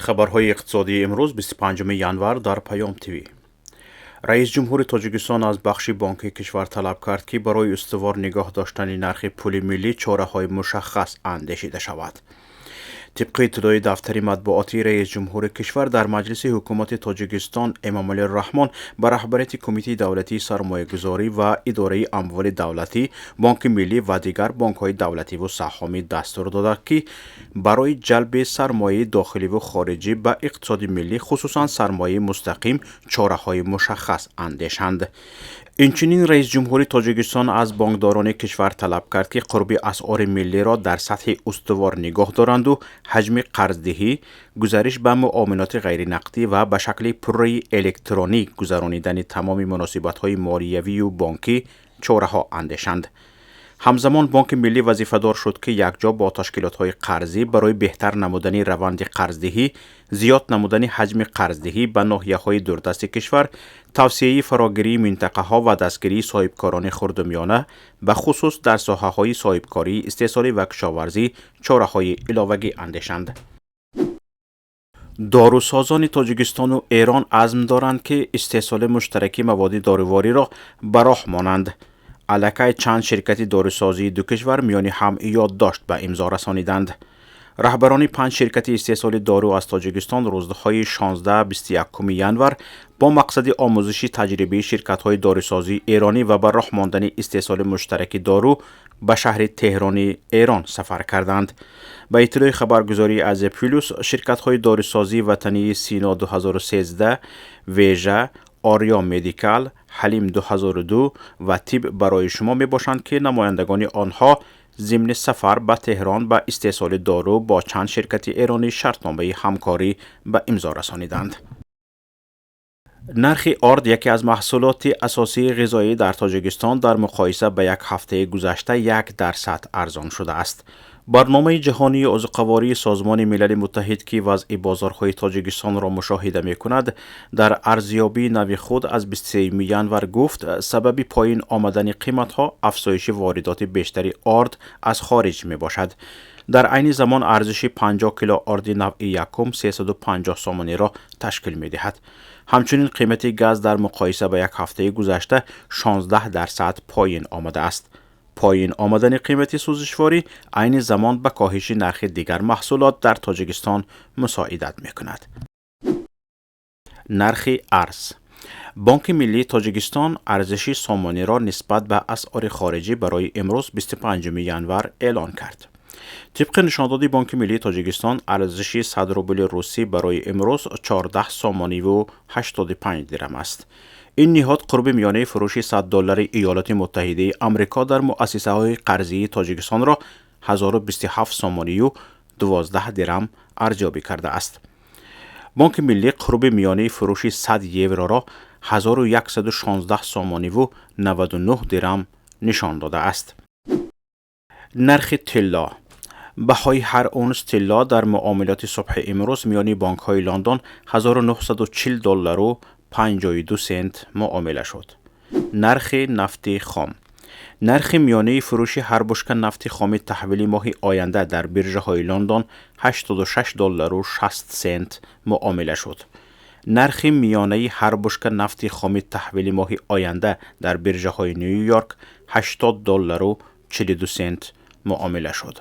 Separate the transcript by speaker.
Speaker 1: Хабарҳои иқтисодии имрӯз, 25 январ, дар Паём ТВ. Раис ҷумҳури Тоҷикистон аз бахши бонкии кишвар талаб кард, ки барои устувор нигоҳ доштани нархи пули миллӣ чораҳои мушаххас андешида шавад. Тибқи иттилои дафтари матбуотии раис ҷумҳури кишвар, дар маҷлиси ҳукумати Тоҷикистон Эмомалӣ Раҳмон ба раҳбарияти Кумитаи давлатии сармоягузорӣ ва идораи амволи давлатӣ, Бонки миллӣ ва дигар бонкҳои давлативу саҳомӣ дастур дода, ки барои ҷалби сармояи дохиливу хориҷӣ ба иқтисоди миллӣ, хусусан сармояи мустақим, чораҳои мушаххас андешанд. Инчунин раис ҷумҳури Тоҷикистон аз бонкдорони кишвар талаб кард, ки қурби асъори миллиро дар сатҳи устувор нигоҳ доранду ҳаҷми қарздиҳӣ, гузариш ба муомилоти ғайринақдӣ ва ба шакли пурраи электронӣ гузаронидани тамоми муносибатҳои молиявию бонкӣ чораҳо андешанд. Ҳамзамон Бонки миллӣ вазифадор шуд, ки якҷо бо ташкилотҳои қарзӣ барои беҳтар намудани раванди қарздиҳӣ, зиёд намудани ҳаҷми қарздиҳӣ ба ноҳияҳои дурдасти кишвар, тавсеаи фарогирии минтақаҳо ва дастгирии соҳибкорони хурдумиёна, ба хусус дар соҳаҳои соҳибкории истеҳсолӣ ва кишоварзӣ, чораҳои иловагӣ андешанд. Дорусозони Тоҷикистону Эрон азм доранд, ки истеҳсоли муштараки маводи дорувориро ба роҳ монанд. Аллакай чанд ширкати дорусозии ду кишвар миёни ҳам ёддошт ба имзо расониданд. Раҳбарони панҷ ширкати истеҳсоли дору аз Тоҷикистон рӯзҳои 16-21 январ бо мақсади омӯзиши таҷрибаи ширкатҳои дорусозии эронӣ ва ба роҳ мондани истеҳсоли муштараки дору ба шаҳри Теҳрони Эрон сафар карданд. Ба иттилои хабаргузории Азия Плюс, ширкатҳои дорусозии ватании Сино 2013, Вежа, Ориё Медикал, Ҳалим 2002 ва Тиб барои шумо мебошанд, ки намояндагони онҳо зимни сафар ба Теҳрон ба истеҳсоли дору бо чанд ширкати эронӣ шартномаи ҳамкорӣ ба имзо расониданд. Нархи орд, яке аз маҳсулоти асосии ғизоӣ дар Тоҷикистон, дар муқоиса ба як ҳафтаи гузашта 1% арзон шудааст. Барномаи ҷаҳонии озуқавории Созмони Милали Муттаҳид, ки вазъи бозорҳои Тоҷикистонро мушоҳида мекунад, дар арзёбии нави худ аз 23 январ гуфт, сабаби поин омадани қиматҳо афзоиши воридоти бештари орд аз хориҷ мебошад. Дар айни замон арзиши 50 кило орди навъи якум 350 сомониро ташкил медиҳад. Ҳамчунин қимати газ дар муқоиса ба як ҳафтаи гузашта 16% поин омадааст. Поин омадани қимати сӯзишворӣ айни замон ба коҳиши нархи дигар маҳсулот дар Тоҷикистон мусоидат мекунад. Нархи арз. Бонки миллии Тоҷикистон арзиши сомониро нисбат ба асъори хориҷӣ барои имрӯз, 25 январ, эълон кард. Тибқи нишондоди Бонки миллии Тоҷикистон, арзиши 100 рубли русӣ барои имрӯз 14 сомониву 85 дирам аст. Ин ниҳод қурби миёнаи фурӯши 100 доллари Иёлоти Муттаҳидаи Амрико дар муассисаҳои қарзии Тоҷикистонро 1027 сомонию 12 дирам арзёбӣ кардааст. Бонки миллӣ қурби миёнаи фурӯши 100 еврора 1116 сомониву 99 дирам нишон додааст. Нархи тилло. Баҳои ҳар унс тилло дар муомилоти субҳи имрӯз миёни бонкҳои Лондон 1940 доллару 52 сент муомила шуд. Нархи нафти хом. Нархи миёнаи фурӯши ҳар бушка нафти хоми таҳвили моҳи оянда дар биржаҳои Лондон 86 доллару 60 сент муомила шуд. Нархи миёнаи ҳар бушка нафти хоми таҳвили моҳи оянда дар биржаҳои Ню Йорк 80 доллару 42 сент муомила шуд.